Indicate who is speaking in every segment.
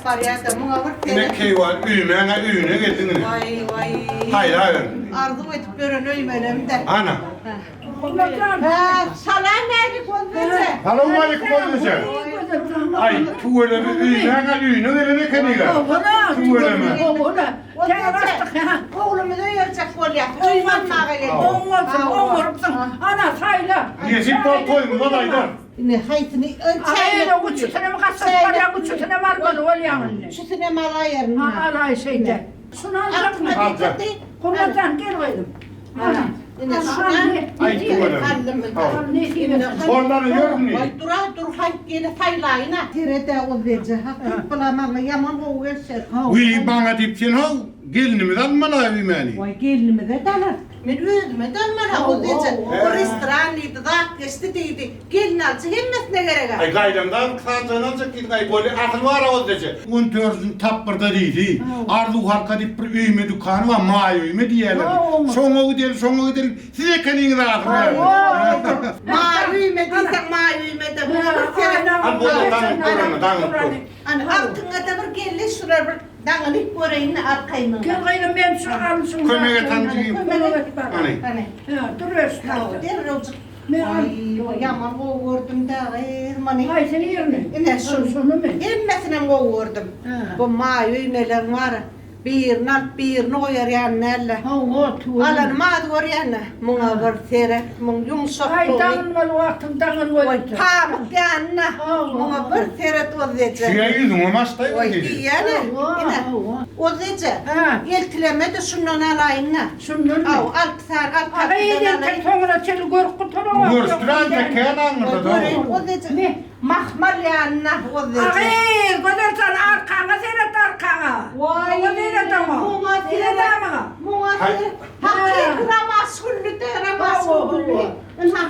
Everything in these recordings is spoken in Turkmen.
Speaker 1: barýar-da, muňa bir
Speaker 2: Ine
Speaker 1: seret.
Speaker 2: keýwan öýmäň-ä öýüne geldiň ine.
Speaker 1: Waý, waý.
Speaker 2: Saýlaber.
Speaker 1: Arzuw edip ýören öýmelemde.
Speaker 2: Ana.
Speaker 1: Hä, salam älik Ozbeje.
Speaker 2: Salowmaleýkim Ozbeje. Aý, tüweleme öýmäň-ä öýüne gelen ekeniň-ä. Tüweleme.
Speaker 1: Ozbeje, oglumyzy öýerjek bolýas. Öý almaga geldik.
Speaker 3: Oň bolsun, oňarypsyň. Ana, saýla.
Speaker 2: Nesip bolup toýumyza gaýdar.
Speaker 1: Ine, haýsyny?
Speaker 3: Aý, üçüsinem gaçyryp barýaň, üçüsinem almaly bolýaň indi.
Speaker 1: Üçüsinem alaýaryn.
Speaker 3: Ha, alaý şeýde. Şuny aljakmy?
Speaker 2: Aljak.
Speaker 3: Gurban jan, gel gyzym. Ana.
Speaker 1: Ine, şuna.
Speaker 2: Aý, tüweleme. Gollary ýörmi?
Speaker 1: Waý, dur-a, dur, haýt, ýene saýlaýyn-a. Seret-ä, Ozbeje, hakyt bula maňa ýaman gowy gelşer.
Speaker 2: Wiý, maňa diýip sen how, gelinimizi almaly-a öýmäni.
Speaker 1: Waý, gelinimize-de alarys. Men özüme-de almaly-a, Ozbeje. O restoran diýdi, zat geçdi diýdi. Gelnaljy hemmesine gereg-ä.
Speaker 2: Aý, gaýdamda sanjygyny aljak diýdiň, aý, bolýa, asyl bar-a Ozbeje. On dördünji tapgyrda diýdi. Arzuw halka diýip bir öýme dükany bar, Maý öýme diýýärler. Şoňa gideli, şoňa gideli. Siz ekeniňiz asyl bärde.
Speaker 1: Maý öýme diýseň, maý öýme-de. Muňa bir seret.
Speaker 2: Al, bolýa, daňyp gör onda, daňyp gör.
Speaker 1: Hany, altyňa-da bir geldi, şular bir daňylyp göreýin-le arkaýynlygyna.
Speaker 3: Gel gyzym, men şu alşyň.
Speaker 2: Kömek et hany jigim.
Speaker 1: Kömek et.
Speaker 2: Hany.
Speaker 1: Hany.
Speaker 3: Dur, öş.
Speaker 1: Derrewjik. Aý, ýaman gowy gördüm-dä, gyz, muny.
Speaker 3: Haýsyny ýerine?
Speaker 1: Ine, şuny.
Speaker 3: Şunumy?
Speaker 1: Hemmesinem gowy gördüm. Bu maý öýmeleň bar, birini alyp, birini goýar ýaly däl-de.
Speaker 3: Hawa, tüweleme.
Speaker 1: Alanymy az görýän-de. Muňa bir seret, muň ýumşaklygy.
Speaker 3: Aý, daňylmaly wagtyň daňyl bolupdyr.
Speaker 1: Pamyk ýanyna. Muňa bir seret, Ozzeje.
Speaker 2: Şuýa ýüzüňem açdaý
Speaker 1: Oý,
Speaker 2: bir hili.
Speaker 1: diýýän-ä. Ine, Ozzeje, eltileme-de şundan alaýyn-da.
Speaker 3: Şundanmy?
Speaker 1: Hawa, alty sany, alty altydan alaýyn.
Speaker 3: Soňuna çenli görüp gutaramok.
Speaker 2: Görüşdir anca kän aňyrda da.
Speaker 1: Göreýin, Ozzeje. Mahmal ýanyna, Ozzeje.
Speaker 3: Agyz, Gözel jan, arkaňa seret, arkaňa.
Speaker 1: Waý,
Speaker 3: Muňa seret oňa.
Speaker 1: Muňa seret. Muňa seret. Hakyky ramaşgülli-de, ramaşgülli. Ynha,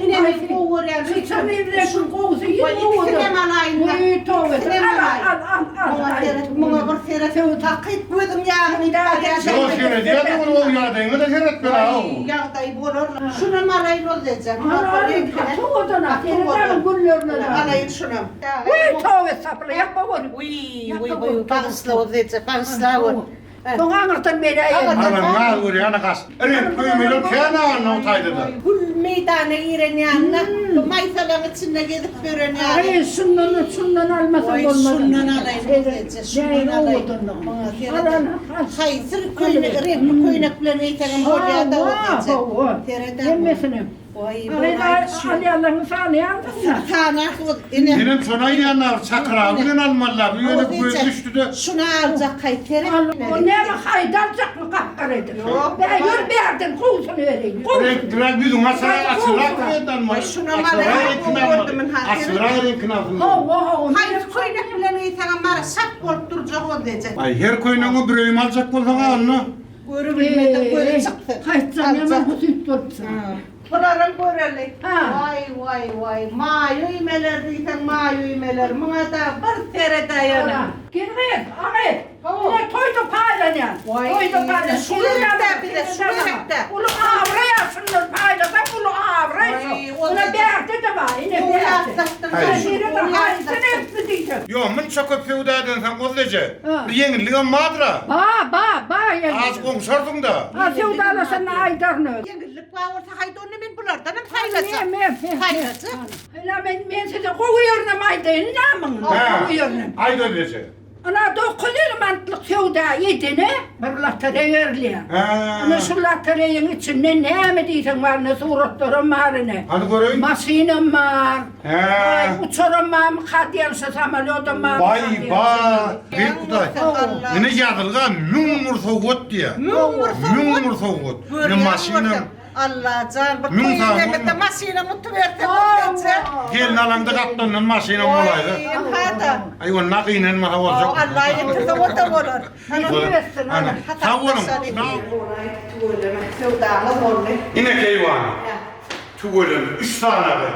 Speaker 1: ine men gowy görýän.
Speaker 3: Syçany bilen şu gowusy iň
Speaker 1: Waý, ikisinem alaýyn-da.
Speaker 3: Wiý, toba.
Speaker 1: Ikisinem
Speaker 3: Al,
Speaker 1: alaýyn.
Speaker 3: al, al, al.
Speaker 1: Muňa seret, muňa bir seret. Hakyt gözüň ýagyny iýip barýan
Speaker 2: Ýok, seredýän ol o ýagdaýyňa-da seretmeli-ow.
Speaker 1: Waý, ýagdaýy bolar. Şunam alaýyn ol eje.
Speaker 3: Al, al, gaty owadan, a, seret güllerine.
Speaker 1: Alaýyn şunam.
Speaker 3: Wiý, toba estagfurullah, ýapma ony.
Speaker 1: Wiý, wiý, wiý, bagyşla ol eje, bagyşla ol.
Speaker 3: Soň aňyrdan meni äýe.
Speaker 2: Alan naz görýäne gaç. Reňk köýmeler kän alna o taýda-da.
Speaker 1: Gül meýdana giren ýanyna, bu maýsalaň içinde gezip ýören ýaly.
Speaker 3: Aý, şundan, şundan almasaň
Speaker 1: bolmaz. Oý, şundan alaýyn, eje, şundan alaýyn. Muňa seret. Haýsy köýnek, reňkli köýnek bilen geýseňem bolýar-da, eje. Seret-ä.
Speaker 3: Hemmesini.
Speaker 1: Waý,
Speaker 3: Alýanlaryňy sanaýarsyň-da.
Speaker 1: Sanas ol, ine.
Speaker 2: Menem şony aýdýan-da, çakyragy bilen almaly-da, bu ýöne göz düşdi-de.
Speaker 1: Şuny aljak haý, seret.
Speaker 3: Ol näme, haýda aljakmy gapgar edip?
Speaker 1: Ýok.
Speaker 3: Bä, ýör bärden gowusyny bereýin, gowusyny.
Speaker 2: Reňkliräk ýüzüňi açyrak, açybrak reňkini almaly.
Speaker 1: Waý, şunam alaýyn, gowy gördüm, ynha, seret.
Speaker 2: Açybrak reňkini alsyn.
Speaker 3: Hawa, hawa.
Speaker 1: Haýsy köýnek bilen geýseňem mara şap bolup durjak ol eje.
Speaker 2: Aý, her köýnegiňe bir öýüm aljak bolsaň-a onda.
Speaker 1: Görübilmedik gözi çyksyn.
Speaker 3: Haýtjan ýaman husyt bolupsyň.
Speaker 1: Bularam göreli. Waý, waý, waý. Maý öýmeler diýseň maý öýmeler. Muňa-da bir sered-ä ýöne.
Speaker 3: Gel gyz, a gyz. Ine toýda paýlanýar. Toýda paýlanýar.
Speaker 1: Şu gerekdä bize, şu gerekdä.
Speaker 3: Uly abraý-a şundan paýlasaň uly abraý şo. Ine bärde-de bar, ine bärde.
Speaker 2: Ýok, munça köp söwda edensoň Ozleje, bir ýeňilligem bardyr-a.
Speaker 3: Ba, ba, ba ýeňillik.
Speaker 2: Azajyk oňşarsyň-da.
Speaker 3: Ha, söwdalaşanda aýdaryn özüm.
Speaker 1: Ýeňillik bar bolsa haýda onda men bulardanam saýlajak. Saýlajak.
Speaker 3: Ine men, men size gowy ýerinem aýdaýyn, ynamyň, gowy ýerinem.
Speaker 2: Aýt Ozleje.
Speaker 3: Ynha, 950 manatlyk söwda edene bir lotereý berilýär. Ine, şu lotereýiň içinde näme diýseň bar, ine, suratlaram bar ine.
Speaker 2: Hany göreýin.
Speaker 3: Maşynam bar. Aý, uçaram barmyka diýen şu samolýodam barmyka
Speaker 2: Baý, ba, beýik Hudaý. Ine ýazylga 1001 sowgat diýýär.
Speaker 1: 1001 sowgat?
Speaker 2: 1001 sowgat. Ine maşynam.
Speaker 1: Allajan bir toý edemizde maşynam utuberse bolsa.
Speaker 2: Gelin alaňda gapdandan maşynam bolaýsa.
Speaker 1: Hada.
Speaker 2: Aý onda gynanmasa boljak.
Speaker 1: Alla ýetirse o-da bolar.
Speaker 2: Ana, sag boluň.
Speaker 1: Tüweleme, söwdaňyz boldy.
Speaker 2: Ine keýwany. Tüweleme, üç sanagy.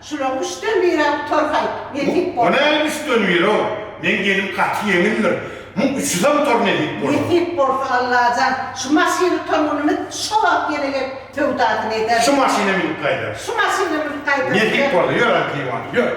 Speaker 1: Şulaň üçden biri-ä gutarhaý, nesip bolsa.
Speaker 2: O näme üçden biri-ow? Meň gelim gaty ýeňildir. Muň üçüsem gutar nesip bolsa.
Speaker 1: Nesip bolsa Allajan, şu maşyn utan günümiz şo wagt ýene gelip söwdasyny ederis.
Speaker 2: Şu maşyna münüp gaýdarys.
Speaker 1: Şu maşyna münüp gaýdarys.
Speaker 2: Nesip bolsa, ýör hany keýwany, ýör.